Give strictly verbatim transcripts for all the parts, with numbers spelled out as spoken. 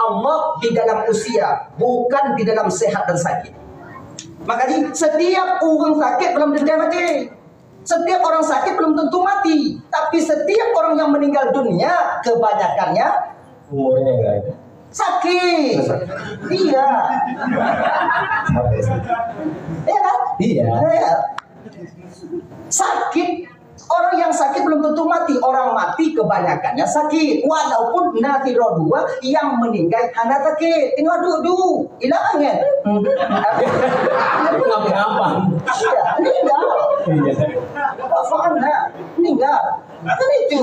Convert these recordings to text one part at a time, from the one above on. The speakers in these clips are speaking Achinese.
Allah di dalam usia, bukan di dalam sehat dan sakit. Makanya setiap orang sakit belum tentu mati. Setiap orang sakit belum tentu mati. Tapi setiap orang yang meninggal dunia, kebanyakannya umurnya enggak ada. Sakit. Iya. Iya kan? Iya. Iya. Sakit. Orang yang sakit belum tentu mati. Orang mati kebanyakannya sakit. Walaupun na sidroe dua yang meninggal hana sakit. Tengok duduk. Hilang angin. Ngapa-ngapa. Iya, meninggal. Iya. Apa fahamnya? Meninggal. Kan itu.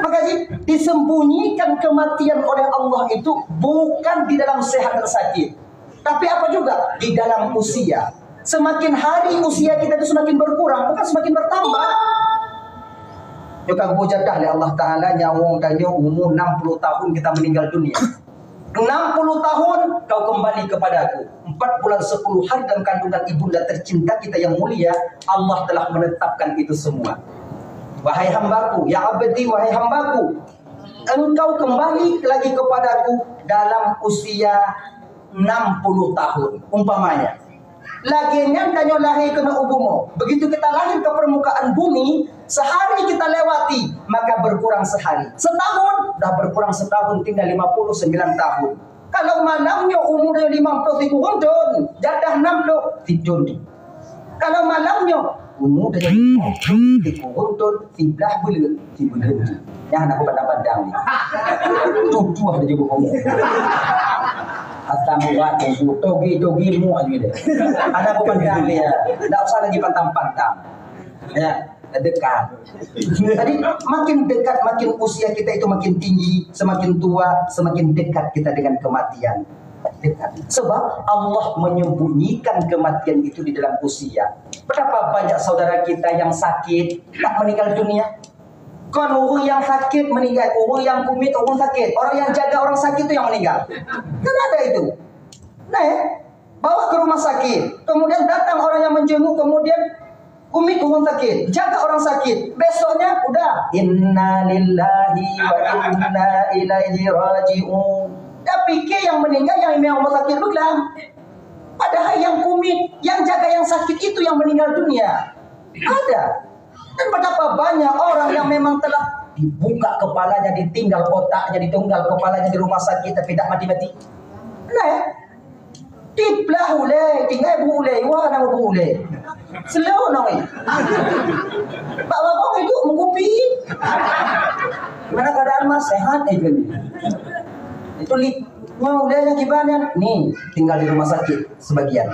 Makanya disembunyikan kematian oleh Allah itu bukan di dalam sehat dan sakit. Tapi apa juga? Di dalam usia. Semakin hari usia kita itu semakin berkurang, bukan semakin bertambah. Nyoe ka geujadah lé Allah Ta'ala nyawöng tanyoe umur enam puluh tahun kita meninggal dunia. Enam puluh tahun kau kembali kepada-Ku. Empat bulan sepuluh hari dalam kandungan ibunda tercinta kita yang mulia, Allah telah menetapkan itu semua. Wahai hamba-Ku, ya abdi, wahai hamba-Ku, engkau kembali lagi kepada-Ku dalam usia enam puluh tahun, umpamanya. Lagèe nyan tanyoe lahé keunoe u bumoe. Begitu kita lahir ke permukaan bumi, sehari kita lewati, maka berkurang sehari. Setahun, dah berkurang setahun, tinggal lima puluh sembilan tahun. Kalau malam nyoe umur dia lima puluh tiga tahun, jadah enam puluh tiga tahun. Kalau malam nyoe umur dia lima puluh tiga tahun, siblah buleuen, sibuleuen. Nyan hana kupandang-pandang ni. Tujuh dia juga ngomong. Asam urat, toge-toge, muak je dia. Hana kupandang dia. Tak usah lagi pantang-pantang. Ya, dekat. Jadi, makin dekat, makin usia kita itu makin tinggi, semakin tua, semakin dekat kita dengan kematian. Dekat. Sebab Allah menyembunyikan kematian itu di dalam usia. Betapa banyak saudara kita yang sakit, tak meninggal dunia. Kon orang yang sakit meninggal, orang yang kumit, orang sakit. Orang yang jaga orang sakit itu yang meninggal. Kan ada itu. Nah, ya? Bawa ke rumah sakit. Kemudian datang orang yang menjenguk, kemudian kumit orang sakit, jaga orang sakit. Besoknya udah, "Inna lillahi wa inna ilaihi raji'un." Dia pikir yang meninggal yang imam rumah sakit belah. Padahal yang kumit, yang jaga yang sakit itu yang meninggal dunia. Ada. Dan betapa banyak orang yang memang telah dibuka kepalanya, ditinggal otaknya, ditinggal kepalanya di rumah sakit tapi tak mati-mati. Nah, ya? Diplah ulèe, tinggai bu ulèe, wah, hana bu ulèe. Slow nong, eh. Bak babong itu mengkupi. Gimana keadaan, Mas? Sehat, eh, gini. Itu li-, nyoe ulèe nyang kiban nyan, ni, tinggal di rumah sakit sebagian.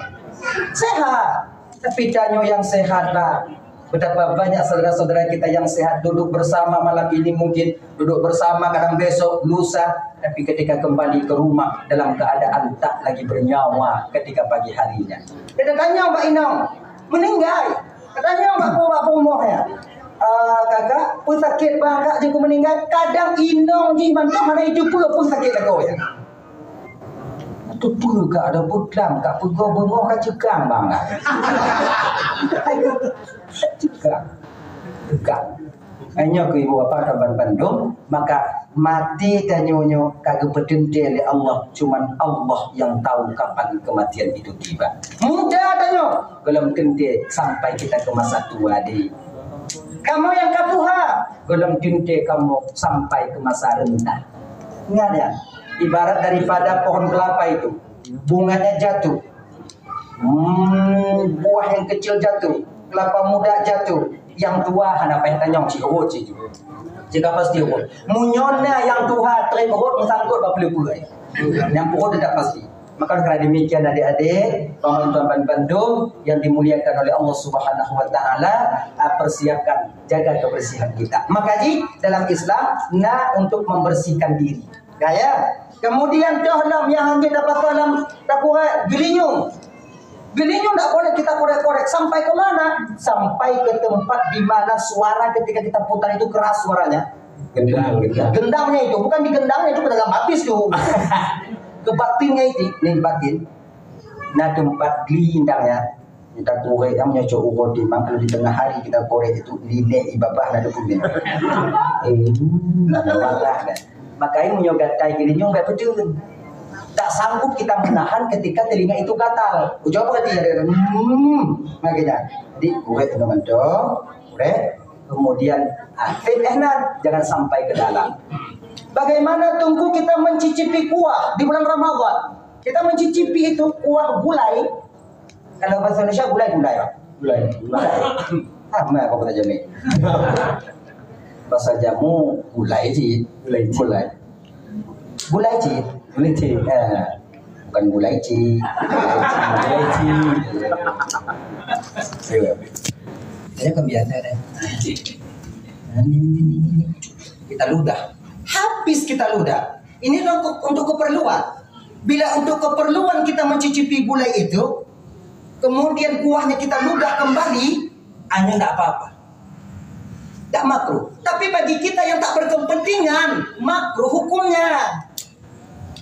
Sehat. Tapi tanyoe yang sehat, Pak. Betapa banyak saudara-saudara kita yang sehat, duduk bersama malam ini mungkin, duduk bersama kadang besok, lusa, tapi ketika kembali ke rumah dalam keadaan tak lagi bernyawa ketika pagi harinya. Kita tanya Pak Inong, meninggal. Tanya Pak Pu, Pak Pu Umoh ya. Ah, kakak, pun sakit bang, kak jengku meninggal. Kadang inong jih mantong hana itu pun, pun sakit lagu ya. Itu pun kak ada buklang, kak pegoh bengong kak cekang bang lah. Cekang. Cekang. Hanya ke ibu bapa kawan bandung, maka mati tanyoe nyoe ka geupeuteunte lé Allah, cuman Allah yang tahu kapan kematian itu tiba. Muda tanyoe, gohlom teunte sampai kita ke masa tua di. Kamu yang ka tuha, gohlom teunte kamu sampai ke masa renta. Ingat ya, ibarat daripada pohon kelapa itu, bunganya jatuh. Hmm, buah yang kecil jatuh, kelapa muda jatuh, yang tua hana payah tanyong cit rhot cit. Cit ka pasti rhot. Meunyoe na yang tuha trép rhot meusangkot bak peue-peue. Yang peuet tidak pasti. Maka kerana demikian adik-adik, teman-teman bandung yang dimuliakan oleh Allah Subhanahu wa taala, ah, persiapkan, jaga kebersihan kita. Maka ji dalam Islam na untuk membersihkan diri. Gaya. Kemudian toh lom nyang hana dapat lom takurek geulinyueng. Geulinyueng tak boleh kita korek-korek sampai ke mana? Sampai ke tempat di mana suara ketika kita putar itu keras suaranya. Gendang, gendang. Gendangnya itu, bukan digendangnya itu, gendang habis tu. Ke batinnya itu, ni batin. Nah, tempat gelindangnya. Kita korek yang punya cok ugot di, kalau di tengah hari kita korek itu, linek ibabah ada pun dia. Eh, ada masalah kan? Makanya meunyoe gatai geulinyueng bèk peuteun. Tak sanggup kita menahan ketika telinga itu gatal. Ujoe apa kata dia? Hmm, makanya. Jadi, uret keunoe mantong, uret. Kemudian, ah, fit eh nan, jangan sampai ke dalam. Bagaimana Teungku kita mencicipi kuah di bulan Ramadan? Kita mencicipi itu kuah gulai. Kalau bahasa Indonesia gulai, gulai, Pak. Gulai. Gulai. Sama kok bahasa Jamu. Bahasa Jamu gulai cit. Gulai cit. Gulai. Gulai cit. Gulai cit. Eh, bukan gulai cit. Gulai cit. Iya. Saya kan biasa deh. Kita ludah. Habis kita ludah. Ini untuk, untuk keperluan. Bila untuk keperluan kita mencicipi gulai itu, kemudian kuahnya kita ludah kembali, hanya tidak apa-apa. Tidak makruh. Tapi bagi kita yang tak berkepentingan, makruh hukumnya.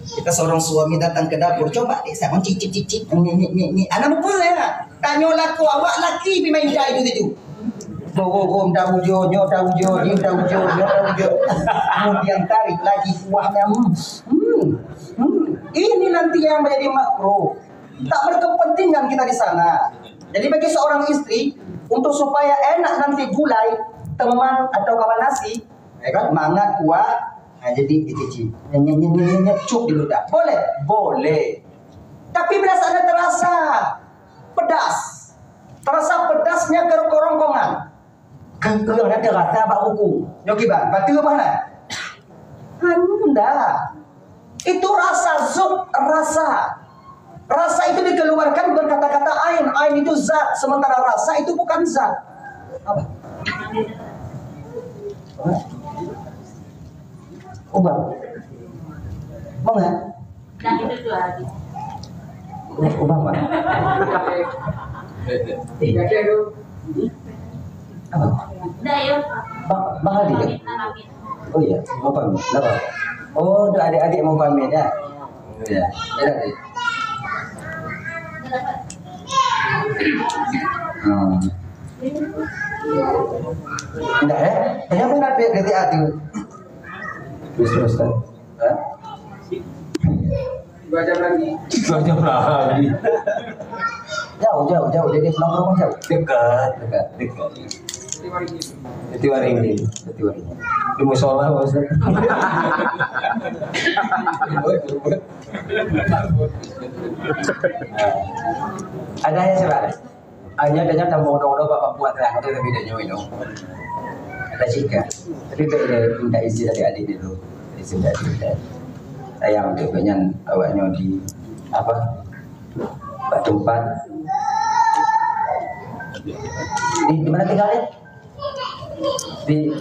Kita seorang suami datang ke dapur, coba deh, saya cicip-cicip, ni, ni, ni, ni. Anak muka saya. Tanya laku awak laki pi main jai tu, tu. Bohong, dah ujung, nyo dah ujung, ni dah ujung, nyo dah ujung. Kemudian tarik lagi kuahnya. Hmm. Hmm. Hmm. Ini nanti yang menjadi makruh. Tak berkepentingan kita di sana. Jadi bagi seorang istri, untuk supaya enak nanti gulai, teman atau kawan nasi, ya kan, mangat kuah, nah, jadi dicicip. Nyet, nyet, nyet, nyet, nyet, cup di ludah. Boleh? Boleh. Tapi bila sana terasa pedas, terasa pedasnya kerongkongan, Keu-, keu-, ada rasa bak ruku. Nyoe kiban, bateue bah na? Anda. Itu rasa zuk, rasa. Rasa itu dikeluarkan bukan kata-kata ain. Ain itu zat, sementara rasa itu bukan zat. Apa? Hah? Ubah. Mau nggak? Ubah, Pak. Eh. Apa? Bang, Bang Aldi, ya? Oh, iya. Mau pamit. Kenapa? Oh, untuk adik-adik mau pamit, ya? Ya. Ya, Aldi. Hmm. Enggak, ya? Kenapa nak tiap-tiap tu? Terus, terus, kan? Hah? Dua jam lagi. Dua jam lagi. Jauh, jauh, jauh. Jadi pulang ke rumah jauh. Dekat, dekat, dekat. Di Waringin. Di Waringin. Di musola, Pak Ustaz. Ada yang salah? Hanya, hanya tamu orang-orang bapak puas lah, tapi lebih dari nyoe, no. Ada jika. Tapi bèk minta izin dari adik dulu. Izin dari adik. Sayang untuk banyak awak nyoe di, apa, bak tempat. Di, di mana tinggal, ya? Di,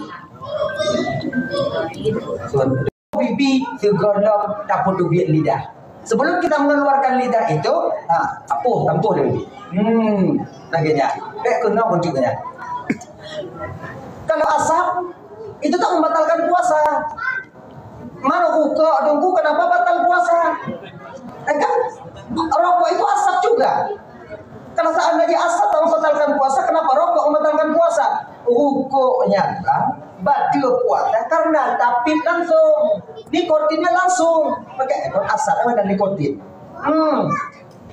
bibi sigohlom tapeudubiet lidah. Sebelum kita mengeluarkan lidah itu, ha, tampuh, tampuh dulu. Hmm, lagèe nyan. Bèk keunoe pun juga nyan. Kalau asap, itu tak membatalkan puasa. Mana rukok, tunggu, kenapa batal puasa? Eh, kan? Rokok itu asap juga. Kalau seandainya asap tak membatalkan puasa, kenapa rokok membatalkan puasa? Rukoknya lah batal puasa karena tapit langsung, nikotinnya langsung. Pakai ekor asap ada nikotin. Hmm.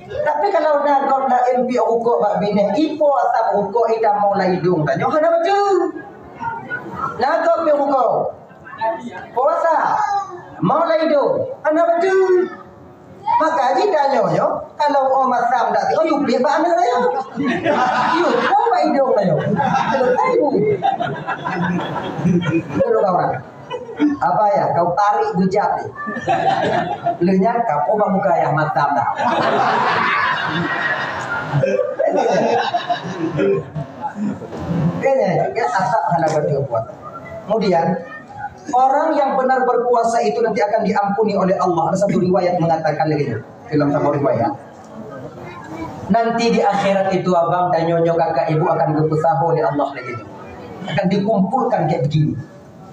Tapi kalau na gob laén piep rukok bak binéh, ipo asap rukok idam mau lam idong, tanyoe hana bacut. Na gob piep rukok. Puasa. Mau lam idong, hana bacut. Maka jih tanyoe nyoe, kalau oh masam dak, oh yue piep bak aneuk tanyoe. Yue pom bak idong tanyoe. Selesai bu. Betul kawan. Apa ya, kau tarik bujak ni. Lenyap kapok bak muka ayah matam dah. Ini, ya, asap hana batul puasa. Kemudian, orang yang benar berpuasa itu nanti akan diampuni oleh Allah. Ada satu riwayat mengatakan lagi, dalam satu riwayat. Nanti di akhirat itu abang dan nyonya kakak ibu akan geupeusaho oleh Allah lagi tu. Akan dikumpulkan kayak begini.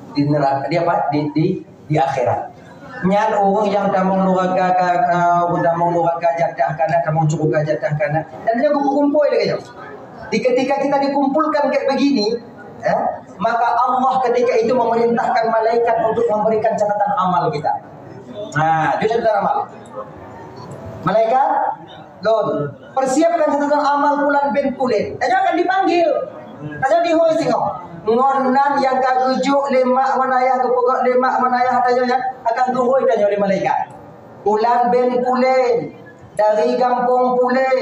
Di neraka, di apa? Di, di, di akhirat. Nyan ureueng nyang tamong nuraka ka, ka, ureueng tamong nuraka jadah kana, tamong syuruga jadah kana. Dan dia kumpul-kumpul lagi tu. Di ketika kita dikumpulkan kayak begini, Ya? Maka Allah ketika itu memerintahkan malaikat untuk memberikan catatan amal kita. Nah, itu catatan amal. Malaikat, lôn, persiapkan catatan amal pulan bin pulan. Tanyoe akan dipanggil. Tanyoe dihôi singoh. Ngon nan nyang ka geujok lé mak ngon ayah, geupeugöt lé mak ngon ayah tanyoe nyan akan geuhôi tanyoe lé malaikat. Pulan bin pulan dari gampông pulan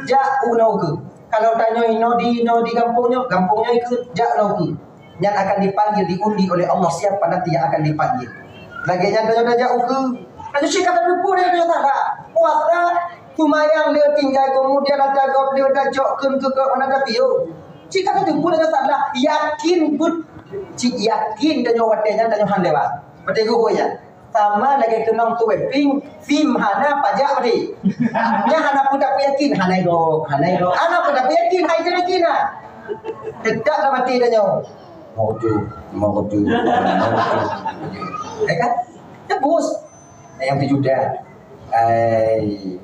jak u noe keuh. Kalau tanyoe inoe di, inoe di gampông nyoe, gampông nyoe keuh jak noe keuh. Nyan akan dipanggil, diundi oleh Allah siapa nanti yang akan dipanggil. Lagèe nyan tanyoe tajak u keuh. Tanyoe cit ka tateupeue tanyoe salah. Puasa, seumayang le tinggai, kemudian ata gob le tacok kheun keu gob hana tapiôh. Cit ka tateupeue tanyoe salah. Yakin beut, cit yakin tanyoe watèe nyan tanyoe han lewat. Watèe geuhôi nyan. Sama lagèe keunong tuwèh ping, sim hana pajak bri. Nyan hana peue tapeuyakin, hana gob, hana gob. Hana peue tapeuyakin, hai yakin ha. Teutap lam até tanyoe. Maudu, maudu, maudu. Ya kan? Tebus. Yang tujuh dah. Ai.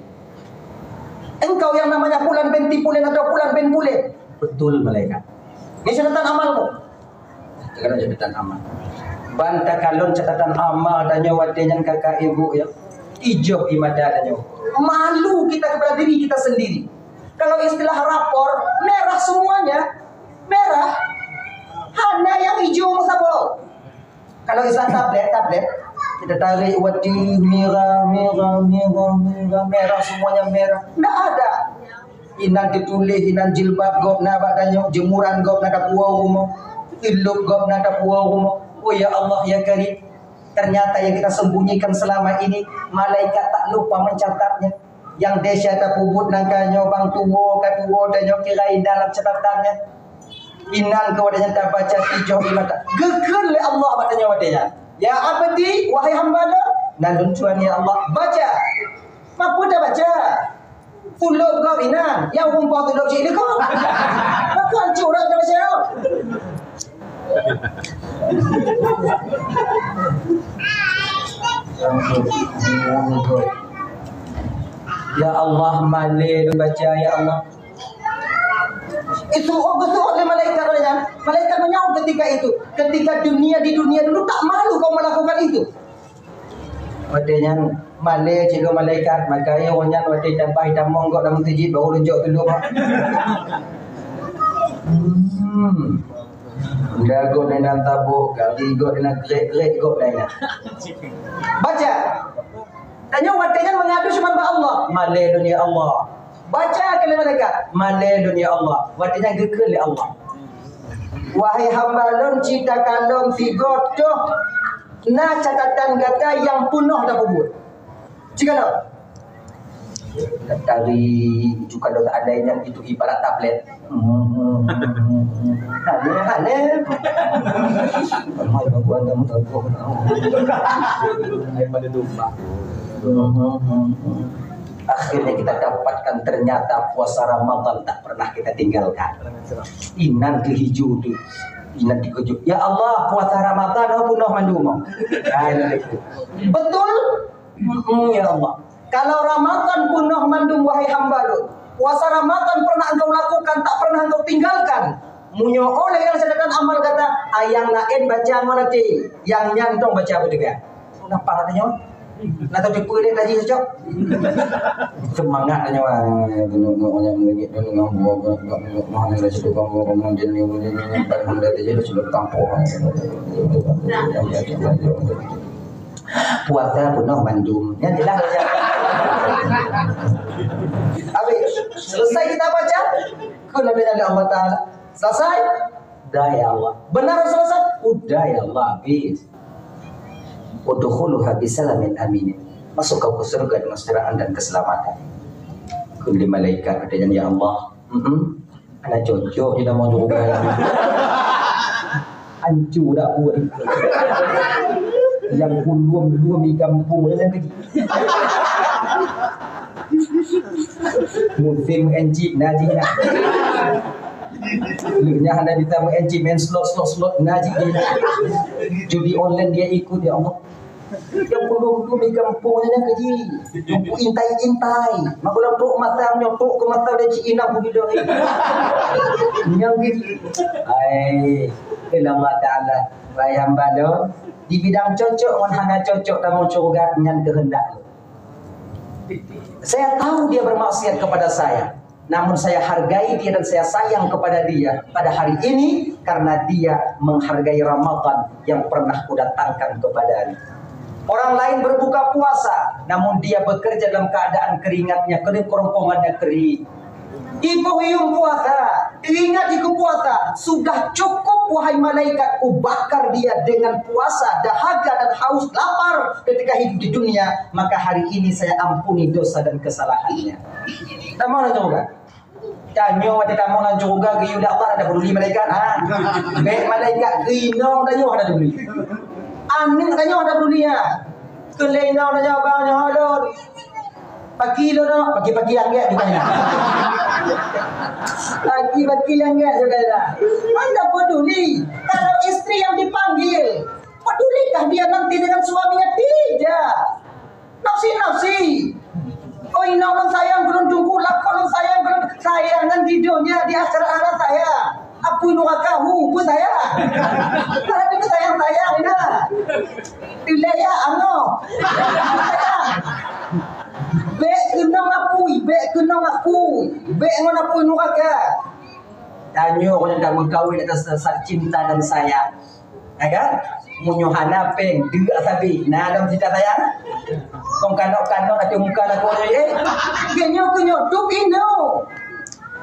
Engkau yang namanya pulan bin pulan atau pulan bin pulan. Betul malaikat. Ini catatan amalmu. Takalon catatan amal. Ban takalon catatan amal tanyoe watèe nyan kakak ibu ya. Ijoh di mata tanyoe. Malu kita kepada diri kita sendiri. Kalau istilah rapor, merah semuanya. Merah. Hana yang ijo meusaboh. Kalau istilah tablet, tablet, kita tarik watèe merah, merah, merah, merah, merah, semuanya merah. Ndak ada. Inan teutuléh, inan jilbab gob na bak tanyoe, jeumuran gob na tapuwoe rumoh, teulôp gob na tapuwoe rumoh. Oh ya Allah ya Karim, ternyata yang kita sembunyikan selama ini, malaikat tak lupa mencatatnya. Nyang desya tapeubuet nangka nyoe bang tuwoe ka tuwoe tanyoe kira indah lam catatannya. Inan keu watèe nyan tabaca tijoh di mata. Geukheun lé Allah bak tanyoe watèe nyan. Ya abdi, wahai hamba lôn, nan lôn tuan ya Allah, baca. Mapeue tabaca? Tulôp gob inan, nyang rumpok tulôp cit likot. Mapeue ancur rot tabaca nyoe? Ya Allah, malèe lôn baca, ya Allah. Itu, oh, geuseuôt lé malaikat nyan. Malaikat meunyoe ketika itu, ketika dunia, di dunia dulu tak malu kau melakukan itu. Watèe nyan malèe cit lôn malaikat, maka nyan watèe tambai tamong gob lam meuseujid baru lôn jok tulôp. Hmm. Benda gob na inan tabôh, gari gob na inan grek-grek gob na inan. Baca. Tanyoe watèe nyan mengadu cuma bak Allah. Malèe lôn ya Allah. Baca keu lé malaikat. Malèe lôn ya Allah. Watèe nyan geukheun lé Allah. Wahai hamba lôn, cit takalon sigoe toh na catatan gata nyang peunoh tapeubuet. Cit kalon. Dari itu kalau seandainya itu ibarat tablet. Hane, hane. Mai bantuan kamu tahu. Hai pada domba. Akhirnya kita dapatkan ternyata puasa Ramadan tak pernah kita tinggalkan. Inan keu hijau tu. Inan dikejut. Ya Allah, puasa Ramadan oh peunoh mandum. Hai, betul? Mm-mm, ya Allah. Kalau Ramadan peunoh mandum wahai hamba lôn, puasa Ramadan pernah engkau lakukan, tak pernah engkau tinggalkan. Meunyoe oleh nyang catatan amal gata, ayang laén baca ngon até, nyang nyan dong baca beuteuga. Kenapa katanya? Nak tahu tipu dia tadi cocok? Semangat katanya. Puasa peunoh mandum. Nyan jelas. Habis. Selesai kita baca, kena dengan Allah Ta'ala. Selesai? Udah ya Allah. Benar selesai? Udah ya Allah, habis. Udkhuluha bisalamin amin. Masuk kau ke surga dengan kesejahteraan dan keselamatan. Kuli malaikat katanya, ya Allah. Mm-mm. Alah cocok je nama tu bukan. Hancur dah pun. Yang pun luam-luam di kampung je kan. Musim enjik najik nak. Lu nya hana bisa main enjik, main slot, slot, slot najik dia. Judi online dia ikut, ya Allah. Nyang puluh-puluh di gampông nyan keu jih. Intai-intai. Mak ulam trok masa nyoe, trok keu masa dah cik inong begitu. Nyang gitu. Hai, Allah Ta'ala. Bayang balo. Di bidang cocok ngon hana cocok tamong syurga nyan keuheundak. Saya tahu dia bermaksiat kepada saya. Namun saya hargai dia dan saya sayang kepada dia pada hari ini karena dia menghargai Ramadan yang pernah kudatangkan kepadanya. Orang lain berbuka puasa, namun dia bekerja dalam keadaan keringatnya kering, kerongkongannya kering. Iboh yuem puasa, teuingat ikeu puasa, sudah cukup, wahai malaikat, kubakar dia dengan puasa, dahaga dan haus, lapar ketika hidup di dunia, maka hari ini saya ampuni dosa dan kesalahannya. Tamong lam syeuruga. Tanyoe watée tamong lam syeuruga geuyue lé Allah hana peduli malaikat, ha. Bék malaikat geuinong tanyoe hana peduli. Aneuk tanyoe hana peduli, ha. Keu lé inong tanyoe abang nyoe lôn. Paki lôn, paki-paki anggét juga ya. Paki-paki anggét juga ya. Mana peduli kalau istri yang dipanggil? Pedulikah dia nanti dengan suaminya? Tidak. Nafsi-nafsi. Oh, inong lôn sayang keu lôn, teungku lakoe lôn sayang keu lôn. Sayang nyan di donya, di akhirat hana sayang. Apui nuraka hu pun sayang. Tapi itu sayang-sayang dah. Dilek ya angoh. Bék keunong apui, bék keunong apui. Bék ngon apui nuraka. Tanyoe ureueng nyang meukawen atas dasar cinta dan sayang. Ya kan? Meunyoe hana péng, deuk sabe. Na lam cinta sayang? Kong kanok-kanok ateueh muka lakoe nyoe, eh. Geunyoe keu nyoe, dum inoe.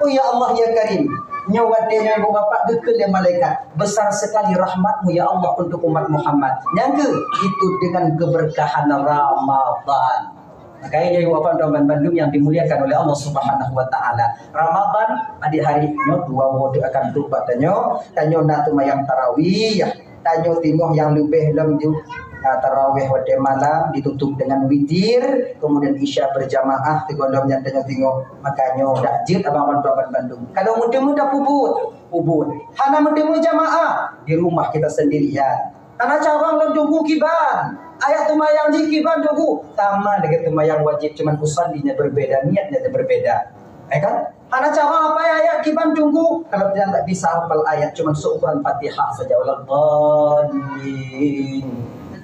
Oh ya Allah ya Karim. Nyoe watée nyoe ibu bapak geukheun lé malaikat. Besar sekali rahmat-Mu ya Allah untuk umat Muhammad. Nyang keu itu dengan keberkahan Ramadan. Makanya ibu bapak dan bandum yang dimuliakan oleh Allah Subhanahu wa taala. Ramadan di hari nyoe dua uroe akan trok bak tanyoe. Tanyoe na seumayang tarawih. Tanyoe singoh nyang leubeh lom ju, na tarawih watée malam ditutup dengan witir, kemudian isya berjamaah sigohlom nyan tanyoe singoh. Makanya dak jeuet abang-abang bandum. Kalau meuteumé tapeubuet, peubuet. Hana meuteumé jamaah, di rumah kita sendirian. Hana carông lôn tunggu kiban. Ayat seumayang jih kiban tunggu. Sama dengan seumayang wajib, cuman usallinya berbeda, niatnya berbeda. Ya kan? Hana carông hafai ayat kiban tunggu. Kalau tidak, tak bisa hafal ayat, cuman seukuran Fatihah saja. Waladdallin.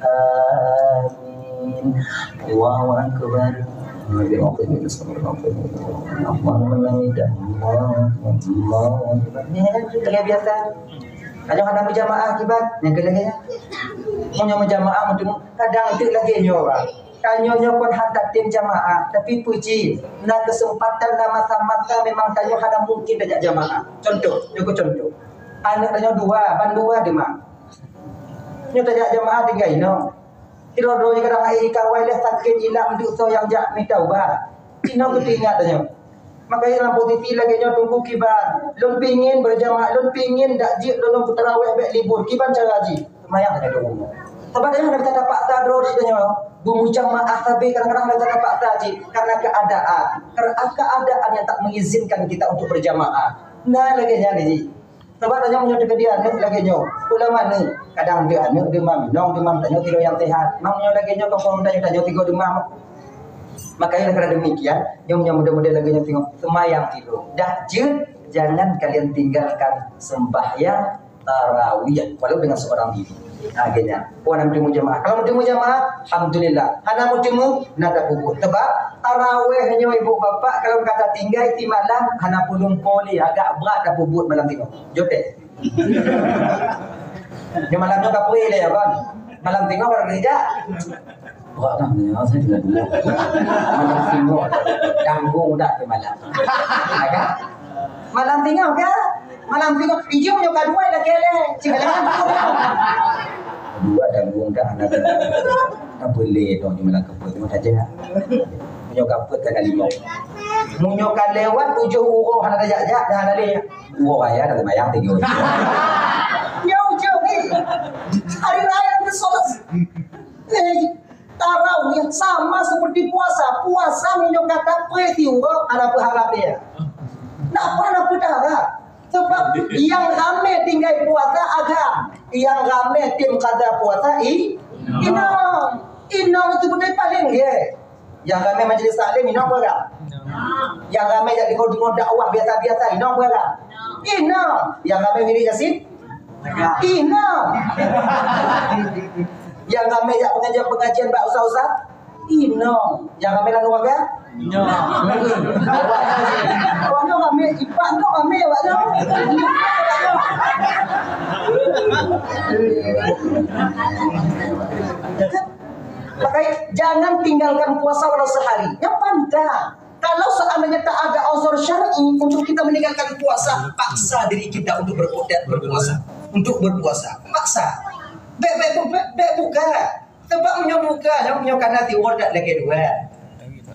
Amin. Allahu Akbar. Allahu Akbar. Ini kan biasa. Kalau hana berjamaah kiban, nyang keu lagée nyan. Meunyoe meujamaah, meuteumé, kadang teuk lagée nyoe, Bang. Tanyoe nyoe kon han tatem jamaah, tapi peue jih, na keuseumpatan, na masa-masa memang tanyoe hana mungkin tajak jamaah. Contoh, nyoe keu contoh. Aneuk tanyoe dua, ban dua teuma. Nyoe tajak jamaah tinggai inoe. Sidroe-droe kadang hai kawai lé sakét ilang duek soe nyang jak mita ubat. Cit nyoe keutingat tanyoe. Makanya dalam posisi lagée nyoe tunggu kiban. Lôn pingin berjamaah, lôn pingin dak jeuet lôn peuteraweh bék libur. Kiban cara jih? Seumayang saja dulu. Sabab tanyoe hana bisa tapaksa droe jih tanyoe. Beumujamaah sabe kadang-kadang hana bisa tapaksa jih karena keadaan. Karena keadaan yang tak mengizinkan kita untuk berjamaah. Nah, lagée nyan jih. Sabab tanyoe meunyoe teukeudi aneuk lagée nyoe, ulama neuk, kadang deuh aneuk, deuh mam, inong, deuh mam, tanyoe tiga nyang sehat. Mam nyoe lagée nyoe, kong tanyoe, tanyoe tiga deuh mam. Makanya karena demikian, nyoe, nyoe model-model lagée nyoe tengok, seumayang tidur. Dak jeuet, jangan kalian tinggalkan sembahyang tarawih, walau dengan seorang diri. Nah, akhirnya, puan meuteumé jamaah. Kalau meuteumé jamaah, alhamdulillah. Hana meuteumé, na tapeubuet. Sebab tarawih nyoe ibu bapak, kalau kata tinggai di malam, hana pulung poli, agak berat tapeubuet malam tengok. Jote. Di malam nyoe ka pui lé, abang. Malam tengok baru kerja. Berat dah, ni, saya tinggal dulu. Malam tengok, tanggung dah di malam. Ya kan? Malam tengok ke? Malam tengok, ijum nyoe ka dua dah kele. Cik, jangan takut. Dua tanggung dah, anak. Tak boleh dong, di malam keput, cuma saja. Nyoe ka peuet ka lima. Meunyoe ka lewat tujoh uroe hana tajak-jak, dah hana lé. Uroe raya dah sembahyang tiga uroe. Ya, ujung ni. Hari raya tu solat. Eh, tarawih sama seperti puasa. Puasa meunyoe ka tapeuet uroe, hana peuharap dia. Nak apa nak peuharap? Sebab yang ramai tinggai puasa agam, yang ramai tim kada puasa i, inong. Inong itu beutôi paléng, ye. Nyang ramé majlis taklim, inong peue agam? Nyang ramé jak deungoe-deungoe dakwah biasa-biasa, inong peue agam? Inong. Nyang ramé wirid Yasin? Inong. Nyang ramé jak pengajian-pengajian bak ustaz-ustaz? Inong. Nyang ramé lam keuluwarga? Inong. Awak nyoe ramé, ipak nyoe ramé awak nyoe. Makanya jangan tinggalkan puasa walau sehari. Nyang pantang. Kalau seandainya tak ada uzur syar'i untuk kita meninggalkan puasa, paksa diri kita untuk berpuasa, berpuasa, untuk berpuasa. Paksa. Bèk, bèk, bèk, bèk buka. Sebab meunyoe buka, nyoe, meunyoe kana tiwor dak lagèe dua.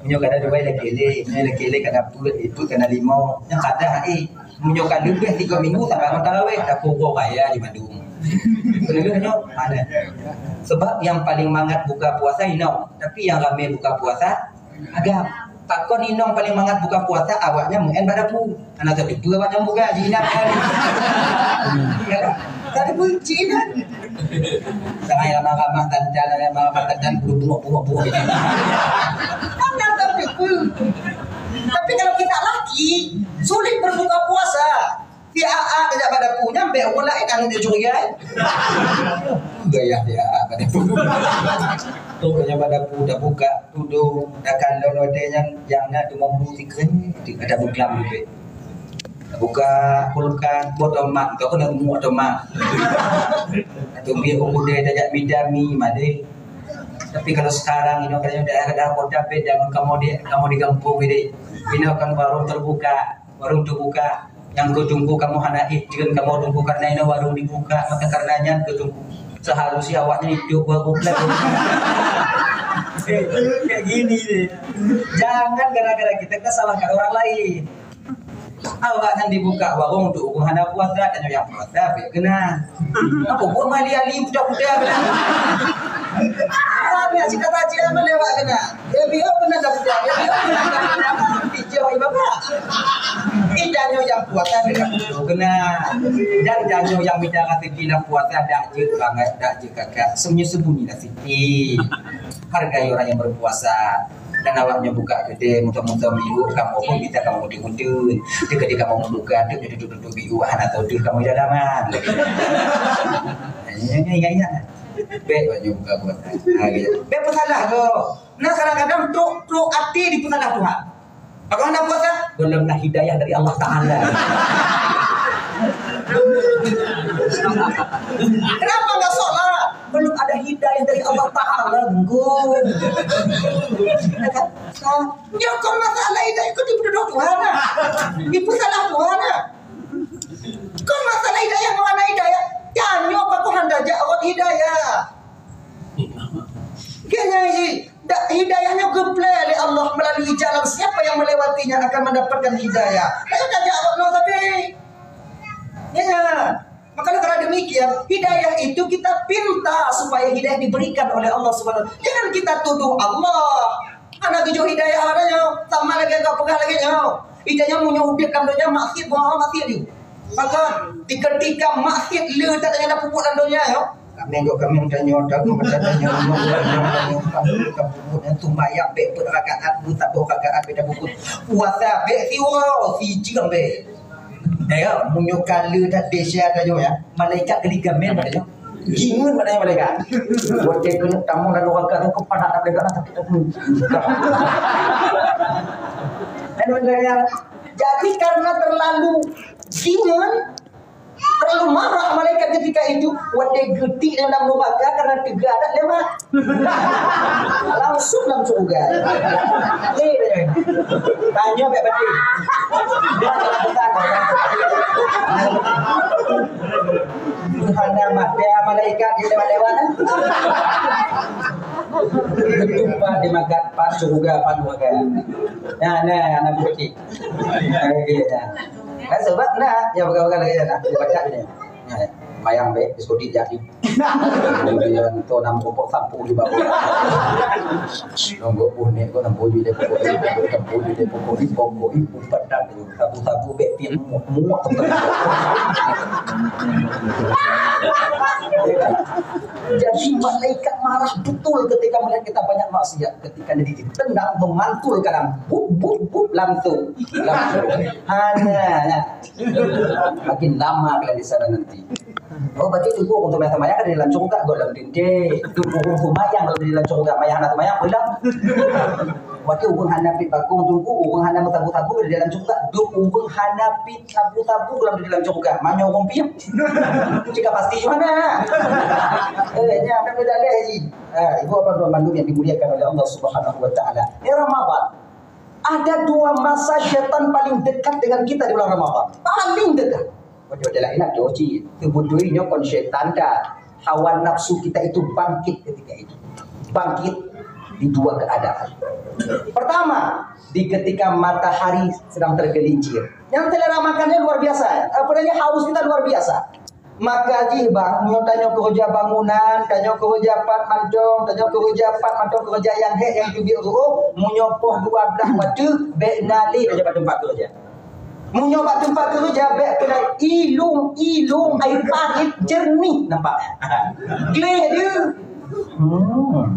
Meunyoe kana dua lagèe lé, meunyoe lagèe lé kana peuet, eh, peuet kana limong. Nyang kada, eh, meunyoe ka leubeh tiga minggu, saban tarawih, dak kuroh raya di bandum. Peuleueh nyoe, mana? Sebab yang paling mangat buka puasa inong, tapi yang ramé buka puasa agam. Pakon inong paling mangat buka puasa, awaknyan meu'en bak dapu. Hana teupeue awaknyan buka, jinak kan. Ya kan? Teupeue jinak. Jangan ramah-ramah tantan, ramah-ramah tantan, buru bungok-bungok-bungok. Hana teupeue. Tapi kalau kita laki, sulit berbuka puasa. Tiap-tiap tajak bak dapu, nyan bèk ureueng laén aneuëk jih curigai. Gaya tiap-tiap bak dapu. Tu nyang bak dapu, tabuka tudong, takalon watèe nyan, nyang na teumampu sikren, ada buklam leubeh. Tabuka kulkas, buet tomat, tu keuneuk muak tomat. Atau biar ureueng tajak mita mi, madé. Tapi kalau sekarang, inoe, kalau daerah-daerah kota, beda dengan kamoe di, kamoe di gampông ini. Inoe kan warung terbuka. Warung teubuka, nyang keu teungku kamoe hana éh, jeuet kamoe teungku, karena inoe warung dibuka, maka karena nyan keu teungku. Seharusnya awaknyan hidup warung lagi. Kayak gini deh. Jangan gara-gara kita, kita salahkan orang lain. Awaknyan dibuka warung untuk ureueng hana puasa, dan yang puasa, baik kena. Apa buat mali ali budak-budak kena? Ada cita-cita melewat kena. Dia biar pernah dah budak, dia biar pernah dah budak. Dijauhi bapak. Ini tanyoe nyang puasa dekat betul kena. Dan tanyoe nyang mita rezeki lam puasa dak jeuet bangat, dak jeuet kakak. Sembunyi-sembunyi rezeki. Hargai orang yang berpuasa. Dan awaknyoe buka keudè, muntah-muntah miyueb, kamoe pun bisa kamoe meuteun-meuteun. Teuka di kamoe buka, teuka tutup-tutup miyueb, hana tahu tu kamoe dalaman. Ingat-ingat. Bèk awaknyoe buka puasa. Ha, gitu. Bèk peusalah ko. Nah, kadang-kadang trok, trok até dipeusalah Tuhan. Pakon hana puasa? Belum na hidayah dari Allah Taala. Kenapa nggak sholat? Belum ada hidayah dari Allah Taala, Ngku. Ya kan? Nah, ya, kon masalah hidayah, kon dipeutudoh Tuhan lah. Dipeusalah Tuhan lah. Kon masalah hidayah, mana hidayah? Tanyoe pakon hana jak rot hidayah. Kayaknya sih, dak, hidayah nyoe geuplè lé Allah melalui jalan, siapa yang melewatinya akan mendapatkan hidayah. Ayo tajak rot nyoe tapi. Ya. Maka karena demikian, hidayah itu kita pinta supaya hidayah diberikan oleh Allah Subhanahu. Jangan kita tuduh Allah. Hana geujok hidayah awaknyan nyoe, sama lagèe kau peugah lagèe nyoe. Hidayah meunyoe udép lam donya maksiat, buang maksiat jih. Maka di ketika maksiat le that nyang peubuet lam donya nyoe. Kami kok kami tanyoe, tahu macam tanyoe, tanyoe, tanyoe, tanyoe, tanyoe, tanyoe, sumbayang bèk peuet rakaat, peuet saboh rakaat beda buku. Puasa bèk siuroe, sijeuem bèk. Ya, meunyoe ka le that desya tanyoe ya, malaikat geuligamen tanyoe. Jingeun pada malaikat. Watèe keuneuk tamong dan orang kata kepala tak pegang sakit hati. Jadi karena terlalu jingeun, terlalu marah malaikat ketika itu, watèe geutik dalam neraka karena teuga adat lewat. Langsung dalam syurga. Eh, tanya baik-baik. Hana mati malaikat di lewat-lewat. Tumpah di magat pas syurga, pas syurga. Nah, nah, anak bukti. Nah, gitu, nah. Kan sebab nak, ya, pegang-pegang lagi, nah, dibaca ni. Nah. Mayang bèk, diskotik jadi. Kemudian tu nam kelompok sapu di bawah. Nunggu punek kau sapu di depan, sapu di depan, pokok itu petang. Sapu-sapu bèk tiap muak, muak. Jadi malaikat marah betul ketika melihat kita banyak maksiat. Ketika ditendang, memantul kadang, bup, bup, bup, langsung. Langsung. Hana, ya. Makin lama kalian di sana nanti. Oh, berarti teungku untuk mata mayang ada dalam syurga, golom dinding. Teungku ureueng seumayang kalau di dalam syurga, mayang hana seumayang, pulang. Berarti ureueng hana pit bakong teungku, ureueng hana meusabu-sabu di dalam syurga. Duk ureueng hana pit sabu-sabu kalau di dalam syurga, manyong ureueng pit. Jika pasti mana? Eh, nya ada beda lagi. Ah, ibu apa tuan mandum yang dimuliakan oleh Allah Subhanahu wa Taala. Ya Ramadan. Ada dua masa syaitan paling dekat dengan kita di bulan Ramadan. Paling dekat. Waduh, dia lain nak doji. Sebetulnya kon syaitan dah. Hawa nafsu kita itu bangkit ketika itu. Bangkit di dua keadaan. Pertama, di ketika matahari sedang tergelincir. Yang selera makannya luar biasa. Apa namanya, haus kita luar biasa. Maka jih bang, nyoe tanyoe keureuja bangunan, tanyoe keureuja pat mantong, tanyoe keureuja pat mantong keureuja nyang hék nyang teubiet rôh, meunyoe poh dua blaih watèe, bèk na lé tanyoe bak teumpat keureuja. Meunyoe bak teumpat keureuja, bèk peunah ilung-ilung ai parit jeureunih nampak. Gleh dia. Hmm.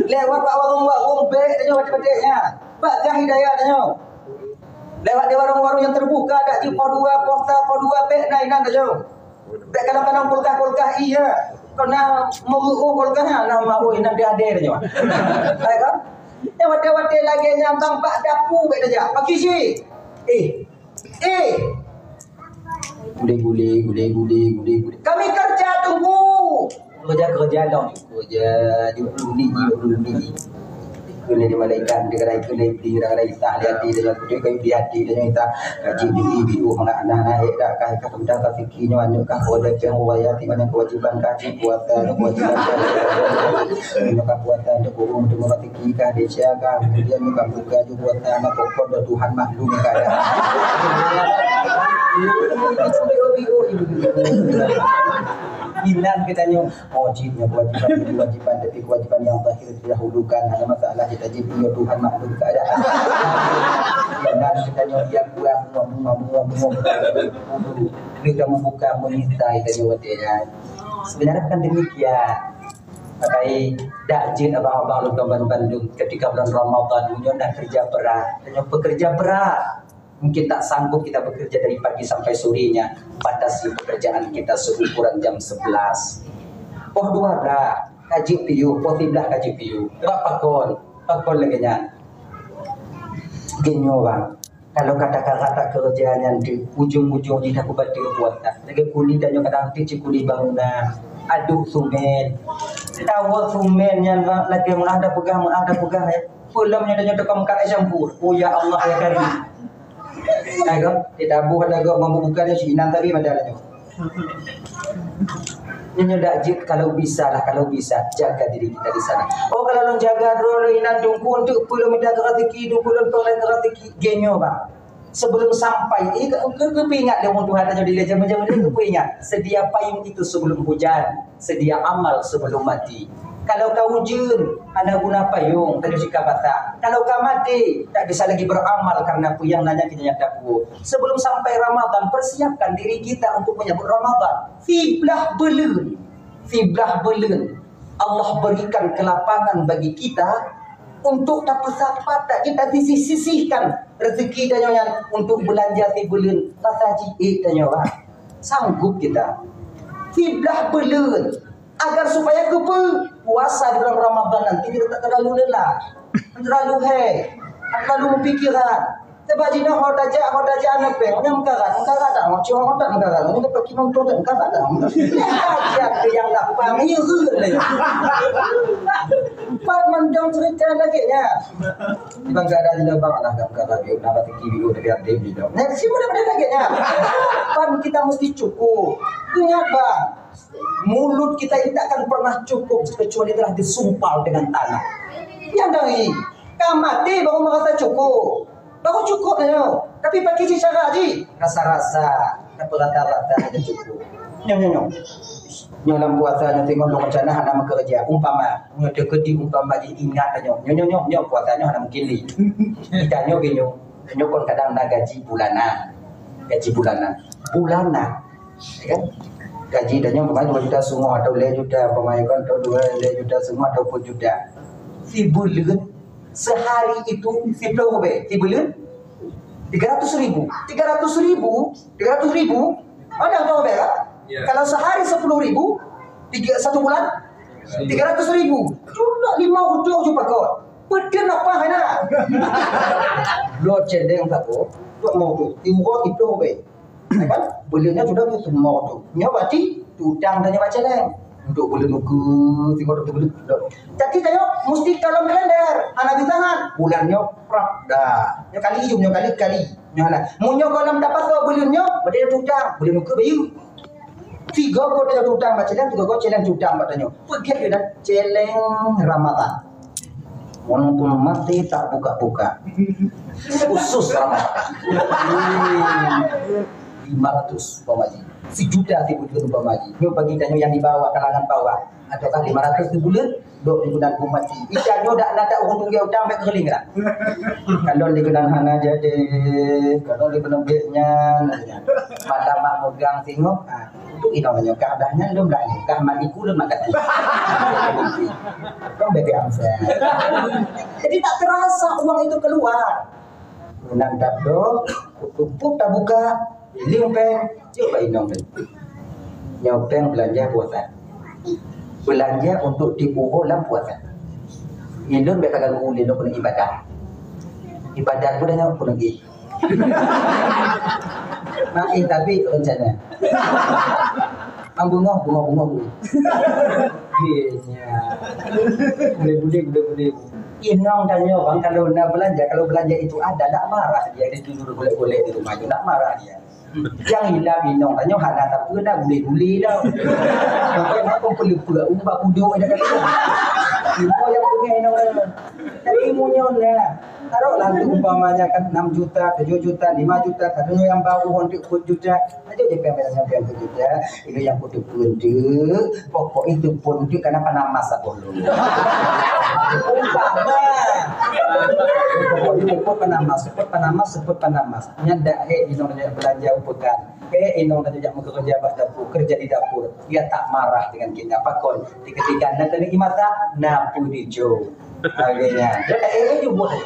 Lewat bak warong-warong, bèk tanyoe bacut-bacut nyan. Bak gah hidayah tanyoe. Lewat di warong-warong nyang teubuka, dak jeuet poh dua, poh sa, poh dua, bèk na inan tanyoe. Bèk kalon-kalon kulkah-kulkah, iya. Kon na meuruoh kulkah, na meuruoh inan di adé tanyoe. Hai kan? Nyang watèe-watèe lagèe nyan bang bak dapu bèk tajak. Pagi si. Eh. Eh. Gule, gule, gule, gule, gule, gule. Kami kerja, tunggu. Kerja, kerja dong. Kerja, dua puluh menit, dua puluh menit. Kena di malaikat, di gerai, kena di gerai, sah di hati, dengan kutu kayu di hati, dengan kita. Kaji di ibu, anak, anak, anak, eh, dah, kah, kah, tentang rezeki nyoe, aneuk kah, boleh, jangan, wayah, di mana kewajiban kah, cik, puasa, kewajiban kah. Nyoe kah, puasa, untuk burung, untuk rezeki kah, desa kah, kemudian nyoe kah, buka, juga puasa, anak, pokok, dah Tuhan maklum kah, dah. Inan kita nyoe, oh, cik, nyoe kewajiban, kewajiban, tapi kewajiban yang zahir didahulukan. Ada masalah kita cik, ya Tuhan maklum keadaan. Inan kita nyoe, yang buang, buang, buang, buang, buang. Dia kamu buka menyita, kita nyoe, dia. Sebenarnya bukan demikian. Tapi dak jeuet abang-abang lôn bandum, ketika bulan Ramadan, nyoe nak kerja berat, nyoe pekerja berat. Mungkin tak sanggup kita bekerja dari pagi sampai sorenya. Batasi pekerjaan kita seukuran jam sebelas. Poh dua belas, ka jeuet piôh, poh siblaih ka jeuet piôh. Sebab pakon, pakon lagèe nyan. Geutanyoe, bang, kalau kata-kata kerja nyan di ujung-ujung jih dah kubateue puasa. Lagèe kuli tanyoe kadang cit kuli bangunan, aduk sumen. Tawoe sumen nyan, bang, lagèe meuah dah peugah, meuah dah peugah, eh. Peulom nyan tanyoe teuka meukat campur. Oh, ya Allah, ya Karim. Hai ko, ditabuh ada go mampu bukan si inan tadi pada tu. Nyoe dak jeuet, kalau bisa lah, kalau bisa jaga diri kita di sana. Oh, kalau lôn jaga droe lôn inan tungku untuk puluh meter rezeki, dua puluh ton rezeki, genyo, bang. Sebelum sampai, eh, ke, ke, ke ingat dia orang Tuhan aja di jaman-jaman itu, ke ingat. Sedia payung itu sebelum hujan. Sedia amal sebelum mati. Kalau ka ujeuen, hana guna payong, tanyoe sika basah. Kalau ka maté, tak bisa lagi beramal karena peue nyang na nyan keuh nyang tapuwoe. Sebelum sampai Ramadan, persiapkan diri kita untuk menyambut Ramadan. Siblaih buleuen. Siblaih buleuen. Allah berikan kelapangan bagi kita untuk tapeusapat, tak kita sisih-sisihkan rezeki tanyoe nyan untuk belanja sibuleuen. Rasa jiék tanyoe, bah. Sanggup kita. Siblaih buleuen. Agar supaya keupeue puasa di bulan Ramadan nanti kita tak terlalu lelah, tak terlalu hèk, tak terlalu berpikiran. Sebab jinoe ho tajak, ho tajak aneuk péng, nyan meukarat, meukarat dah, ho cuma ho tak meukarat, nyan dapat kimong tu tak meukarat dah. Hajat tu nyang lapang, iya ke? Pat mandum cerita lagi nya. Di bangga ada jinoe bang lah, dah meukarat, nak rezeki biru tapi ada biru. Nah, siapa dah pada lagi nya? Pan kita mesti cukup. Ingat bang, mulut kita ini tak akan pernah cukup kecuali telah disumpal dengan tanah. Nyang dari ka maté baru merasa cukup. Baru cukup dah nyoe. Tapi pakai cara ji. Rasa-rasa. Peurata-rata aja cukup. Nyoe, nyoe, nyoe. Nyoe lam puasa nyoe tengok lôn rencana hana meukeureuja. Umpama, nyoe teukeudi umpama jih ingat nyoe. Nyoe, nyoe, nyoe, nyoe puasa nyoe hana mungkin lé. Kita nyoe geuh nyoe. Nyoe kon kadang na gaji bulanan. Gaji bulanan. Bulanan. Ya kan? Gaji dah nyoe umpama dua juta setengah atau lhèe juta umpama kan atau dua lhèe juta setengah atau peuet juta. Sibuleuen sehari itu siplôh ribèe. Sibuleuen tiga ratus ribu. Tiga ratus ribu, tiga ratus ribu. Ada tahu bela? Ya. Kalau sehari sepuluh ribu, tiga, satu bulan tiga ratus ribu. Cuma lima utuh je pakot. Betul apa hana? Lo cendeng tak ko? Tuak mau tu. Tiga tiga be. Kan? Bolehnya sudah tu semua tu. Nyo berarti utang tanya baca lain. Untuk boleh nuku, tiga tu boleh. Jadi tanya mesti dalam kalender. Anak di tangan. Bulan nyo prap dah. Nyo kali jum nyo kali kali. Nyo lah. Mun nyo golam dapat tu bulan nyo, berarti ada utang. Boleh nuku bayu. Tiga go ada utang baca lain, tiga go celeng utang baca nyo. Pergi dah celeng Ramadan. Walaupun masih tak buka-buka. Khusus Ramadan. Lima ratus umpama ji. Sejuta tipu-tipu umpama ji. Nyoe bagi tanyoe yang di bawah, kalangan bawah. Ataukah lima ratus sebulan, dok di bulan umat ji. Ika nyoe dak nak tak urang tunggak utang baik keuling lah. Kalau di bulan hana jadi, kalau di bulan baik nyan. Mata mak megang tengok. Ha. Untuk inong nyoe kah dah nyan lom dah nyoe. Kah mak iku lom mak kaki. Kau bebek angsa. Jadi tak terasa uang itu keluar. Nan dak do, tutup tak buka, lim peng, cok bak inong tadi. Nyoe peng belanja puasa. Belanja untuk tipu ho lam puasa. Ilôn bek kagak guna ilôn kena ibadah. Ibadah pun dah nyoe kena gih. Nah, eh, tapi rencana. Am bungah, bungah, bungah, bungah. Iya. Boleh, boleh, boleh, boleh. Inong tanya orang kalau nak belanja, kalau belanja itu ada, tak marah dia. Dia tidur golek-golek di rumah itu, tak marah dia. Yang hilang inong tanya hana tak pernah boleh-boleh dah. Maka nak pun perlu pula ubah kuduk ada kata. Ibu yang punya inong tanya. Tapi munyong lah. Taruhlah tu umpamanya kan enam juta, tujuh juta, lima juta, kadang yang baru untuk sepuluh juta. Aja je peng peng peng sepuluh juta. Ini yang kutu pun tu. Pokok itu pun tu karena panamas aku dulu. Umpama. Pokok itu pun panamas, seput panamas, seput panamas. Nyan dak eh inong dak belanja upekan. Eh inong dak jak bekerja bak dapur, kerja di dapur. Dia tak marah dengan kita. Pakon. Di ketika nak kena imata, na pun dijo. Akhirnya, dia tak eh juga.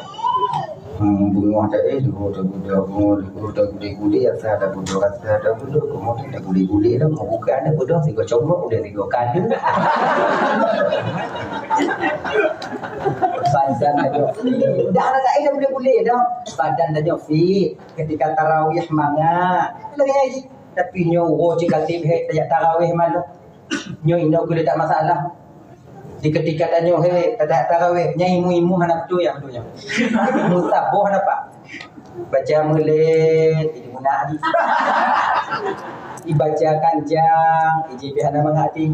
Hmm, bunga tak eh juga, tak budak bunga, tak gudé-gudé, rasa tak budak, rasa tak budak, kemudian tak gudé-gudé dah, mau buka ada budak, tiga congok, udah tiga kali. Pandan aja. Dah anak tak eh dah boleh-boleh dah. Pandan aja fit. Ketika tarawih manga. Lagi lagi. Tapi nyoe woe cik katib he, tajak tarawih malu. Nyoe inoe keuh tak masalah. Di ketika tanyoe he, tajak tarawih, nyai imu-imu hana beutôi ya beutôi ya. Musaboh hana pak. Baca mulid, jadi muna adi. Dibaca kanjang, iji pih hana mangat ati.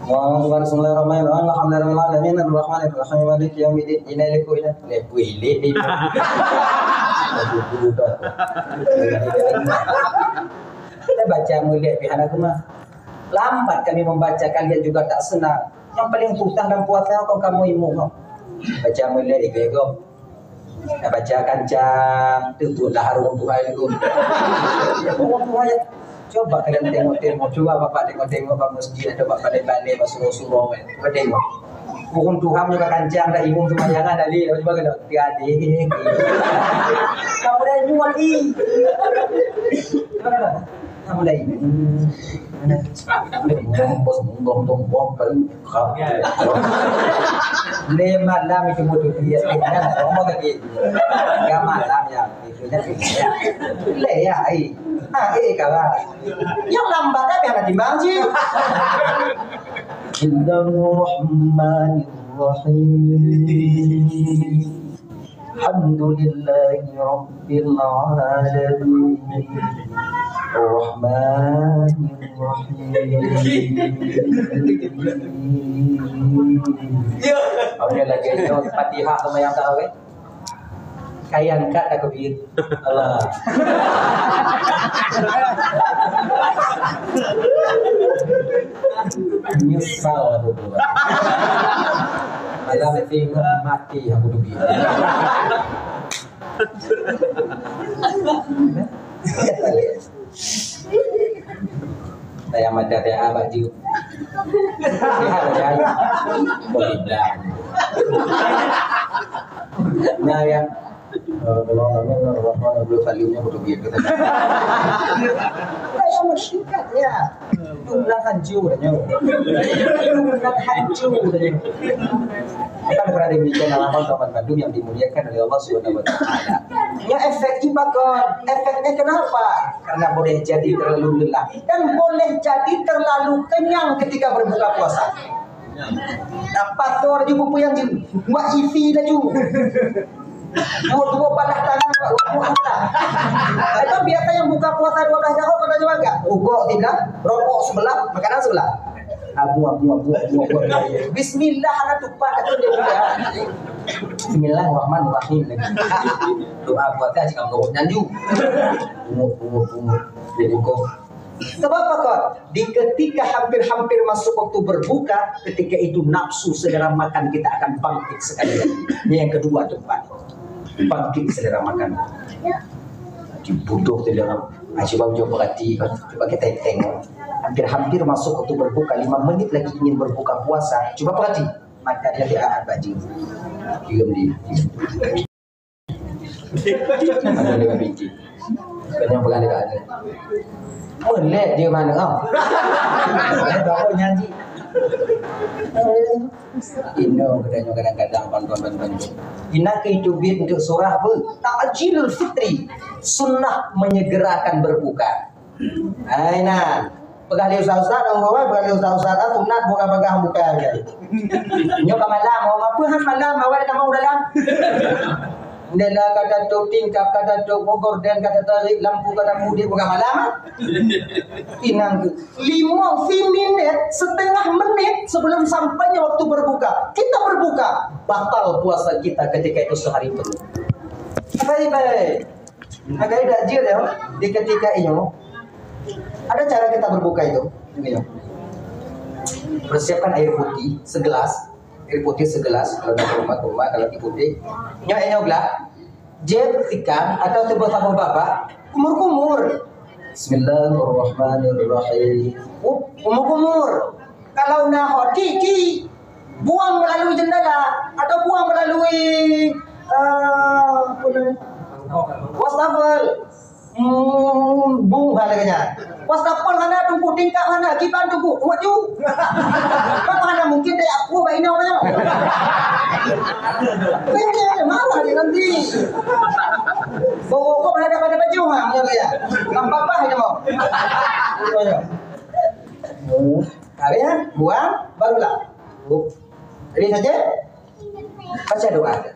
Allahu Akbar, bismillahirrahmanirrahim. Alhamdulillahirabbil alamin, arrahmanirrahim, maliki yaumiddin. Ina leku ina. Leku ilik di. Kita baca mulid pih hana kuma. Lambat kami membaca, kalian juga tak senang. Yang paling susah dalam puasa kau kamu imu kau. Baca mulid ego-ego. Nak baca kancang, tu pun lah harung Tuhan itu. Harung Tuhan ya. Coba kalian tengok-tengok, coba bapak tengok-tengok bak masjid atau bak balai-balai, bak surau-surau kan. Cuba tengok. Ureueng tuha meunyoe ka kancang dak imum seumayang dak lé, cuba kena tiadék. Kamu dah nyuak i. Cuba kena. Kamu dah i. Lé malam itu mutu dia. Ngomong lagi. Tiga malam ya. Lé ya, ai. Ha, eh, kawan. Yang lambat tapi anak timbang je. Bismillahirrahmanirrahim. Alhamdulillahi rabbil alamin. Rahmanirrahim. Okey, lagi tu Fatihah sama yang tahu, eh? Kayang kat takbir. Allah. Nyesal aku tu. Malam itu mati aku tu. Saya mada dia abah ju. Boleh dah. Nah ya. Eh, kalau kami orang orang belum kalinya betul gitu. Saya mesti kat ya. Jumlah hancur dah nyawa. Jumlah hancur dah nyawa. Kan berada di channel Abang Taufan Bandung yang dimuliakan oleh Allah Subhanahu wa Taala. Ya, efek ibadah. Efeknya kenapa? Karena boleh jadi terlalu lelah dan boleh jadi terlalu kenyang ketika berbuka puasa. Dapat tu laju pupuyang je. Buat isi laju. Dua-dua balah tangan buat buah hantam. Itu biasa yang buka puasa dua belas jam, kau tanya makan. Rokok sebelah, rokok sebelah, makanan sebelah. Abu, abu, abu, abu, abu. Bismillah, anak tupat kata dia. Bismillahirrahmanirrahim. Doa puasa cakap ngurut nyanju. Pungut, pungut, pungut. Dia buka. Sebab apa, kawan? Di ketika hampir-hampir masuk waktu berbuka, ketika itu nafsu selera makan kita akan bangkit sekali lagi. Ini yang kedua tempat. Bangkit selera makan. Jadi butuh selera. Ah, cuba ucap perhati, kan? Cuba kita tengok. Hampir-hampir masuk waktu berbuka, lima menit lagi ingin berbuka puasa. Cuba perhati. Maka dia tidak ada baju. Diam di. Ada dekat pintu. Kena pegang dekat ada. Melek dia mana kau? Dia baru nyanyi. Ino katanya kadang-kadang bantuan-bantuan. Ina ke itu bit untuk surah apa? Ta'jilul fitri. Sunnah menyegerakan berbuka. Hai nah. Peugah lé ustaz-ustaz, orang peugah lé ustaz-ustaz, ah, sunat bukan peugah bukan. Nyoe ka malam, oh, apa han malam, awak dah tamong dalam. Jendela ka tatup, tingkap ka tatup, gorden ka tatarik, lampu ka tapudek, bukan malam, ah. Inang tu. Lima minit, setengah menit sebelum sampainya waktu berbuka, kita berbuka, batal puasa kita ketika itu sehari penuh. Baik-baik. Maka dak jeuet ya, di ketika itu ada cara kita berbuka itu. Ini ya. Persiapkan air putih segelas, air putih segelas kalau nak rumah rumah kalau air putih. Nyoe nyoe gelas. Jép ikan atau sebuah saboh babah kumur-kumur. Bismillahirrahmanirrahim. Kumur-kumur. Kalau na hot, ki, ki, buang melalui jendela atau buang melalui, eh, apa nama? Wastafel. Hmm, bung hana kanya. Wastafel hana tunggu, tingkap hana, kiban tunggu, kuat ju. Kan hana mungkin dia aku bak ina orang. Dia marah dia nanti. Bawa kau mana dapat baju ha, mana kaya. Nampak apa dia mau? Habis, buang, barulah. Jadi saja, baca doa.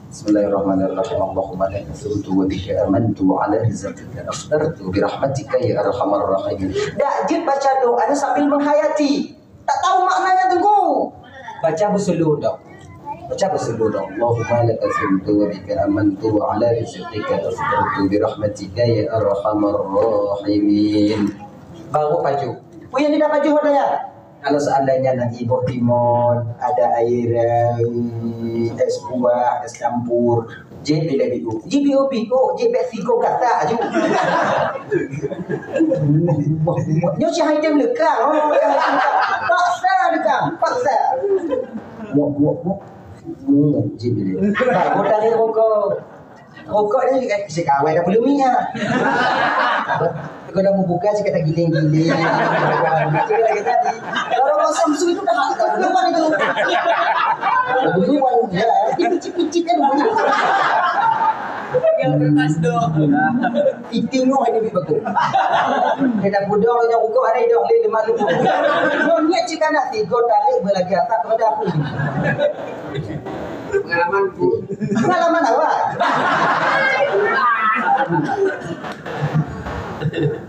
Bismillahirrahmanirrahim. Allahumma laka sumtu wa bika amantu wa ala rizqika aftartu bi rahmatika ya arhamar rahimin. Dak jeuet baca doa ni sambil menghayati. Tak tahu maknanya, tunggu. Baca beusulu dong. Baca beusulu dong. Allahumma laka sumtu wa bika amantu wa ala rizqika aftartu bi rahmatika ya arhamar rahimin. Baru pajoh. Oh, yang tidak pajoh ada ya? Kalau seandainya nak iboh timon, ada air, eh, es buah, es campur, jép bila biu. Jép biu biu, jép bek sigo kata aju. Nyoe si hai tem lekang, oh, paksa lekang, paksa. Mok, mok, mok. Hmm, jép bila. Baru tarik rokok. Rokok ni, eh, si kawai dah belum minyak. Kau dah membuka, si kata giling-giling. Kalau rokok Samsu itu dah, dah duluan itu. Dah duluan, ya. Picik-picik kan dulu. Yang kertas tu. Itu nyoh ini lebih bagus. Kita budok yang rokok ada hidup di lima ribu. Nyoh niat cik anak tiga tarik berlagi atas kepada aku. Pengalaman tu. Pengalaman awak.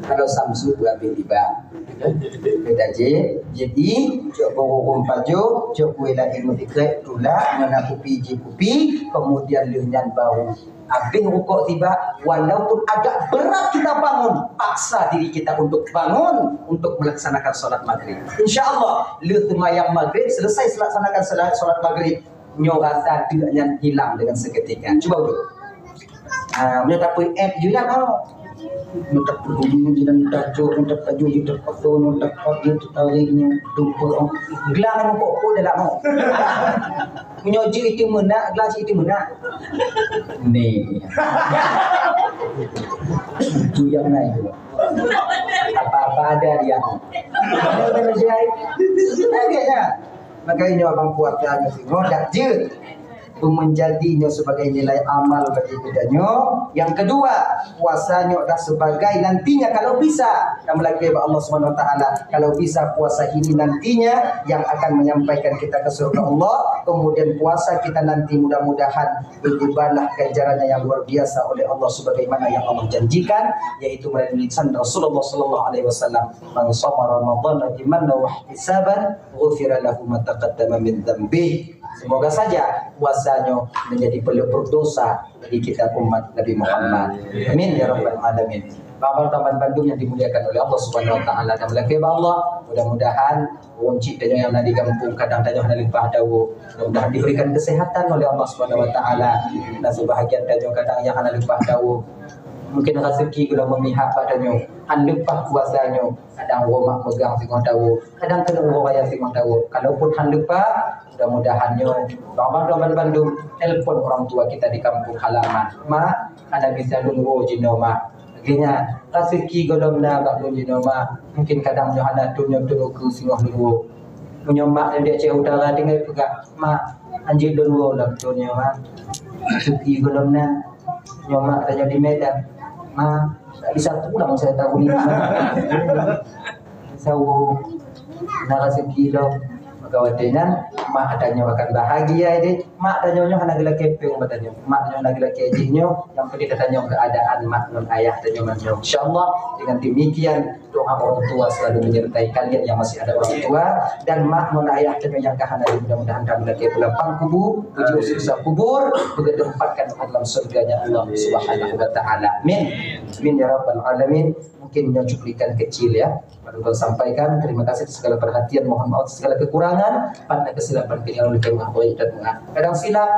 Kalau Samsu berhabis tiba, Kita jép, jép ie, cok beururum pajoh, cok kueh lahé meusikrek, tulak, ngon kupi jép kupi, kemudian lheueh nyan baru habéh rukuk sibak, walaupun agak berat kita bangun, paksa diri kita untuk bangun untuk melaksanakan salat maghrib. Insya Allah, lheueh seumayang maghrib, selesai melaksanakan salat, salat maghrib, nyoe rasa deuk nyan hilang dengan seketika. Cuba dulu. Ah, meunyoe tapeuet jih nyan, oh. Meunyoe tapeuet jih nyan, tacok, meunyoe tapeuet jih, tapeuet jih, tapeuet jih, tatarik nyoe, tumpuk, oh. Glang nyoe kok, kok dalam, oh. Meunyoe jih itu meunak, glang jih itu meunak. Ni. Itu yang naik. Apa-apa ada dia. Ada kerja. Ada ya. Makanya abang puasa nyoe singoh dak jeuet. Menjadi nyoe sebagai nilai amal bagi kita nyoe. Yang kedua, puasa nyoe dah sebagai nantinya kalau bisa. Dan melakui bak Allah Subhanahu Wa Taala. Kalau bisa puasa ini nantinya yang akan menyampaikan kita ke surga Allah. Kemudian puasa kita nanti mudah-mudahan dibalah ganjarannya yang luar biasa oleh Allah sebagaimana yang Allah janjikan, yaitu melalui lisan Rasulullah sallallahu alaihi wasallam, "Man shama Ramadhana imanan wa ihtisaban, ghufira lahu ma taqaddama min dzanbih." Semoga saja puasa nyoe menjadi pelipur dosa bagi kita umat Nabi Muhammad. Amin ya rabbal alamin. Bapak-bapak bandum yang dimuliakan oleh Allah Subhanahu Wa Taala dan melakui bak Allah, mudah-mudahan ureueng chik tanyoe nyang na di gampông, kadang tanyoe hana leupah tawoe. Mudah-mudahan diberikan kesehatan oleh Allah Subhanahu Wa Taala. Dan sebahagian tanyoe kadang nyang hana leupah tawoe. Mungkin rezeki gohlom memihak bak tanyoe. Han leupah puasa nyoe. Kadang uroe mak meugang singoh tawoe. Kadang keuneuk uroe raya singoh tawoe. Kalaupun han leupah, mudah-mudahan nyoe, bang bandum, bang bandum, telepon orang tua kita di kampung halaman. "Mak, hana bisa lôn woe jinoe, Mak." Lagèe nyan, rezeki gohlom na bak lôn jinoe, Mak. Mungkin kadang nyoe hana teuh nyoe teuh keu singoh lôn woe. Meunyoe mak nyang di Aceh Utara tinggai peugah, "Mak, hanjeuet lôn woe lam thôn nyoe, Mak. Rezeki gohlom na." Nyoe mak tanyoe di Medan, "Mak, tak bisa pulang saya tahun ini, Mak." Insya Allah, na rezeki lom. Maka watèe nyan, mak tanyoe akan bahagia deh. Mak tanyoe nyoe hana geulakèe péng bak tanyoe. Mak tanyoe hana geulakèe jih nyoe, yang penting tanyoe keadaan mak ngon ayah tanyoe nyoe. Insya Allah, dengan demikian, doa orang tua selalu menyertai kalian yang masih ada orang tua, dan mak ngon ayah tanyoe nyang ka hana, mudah-mudahan ka meulakèe lapang kubu, puji siksa kubur, beutempatkan dalam surganya Allah Subhanahu wa Taala. Amin. Amin ya rabbal alamin. Mungkin nyoe cuplikan kecil ya. Baru kami sampaikan, terima kasih atas segala perhatian, mohon maaf atas segala kekurangan, pada kesilapan kalian oleh kami, dan maaf. Kadang silap,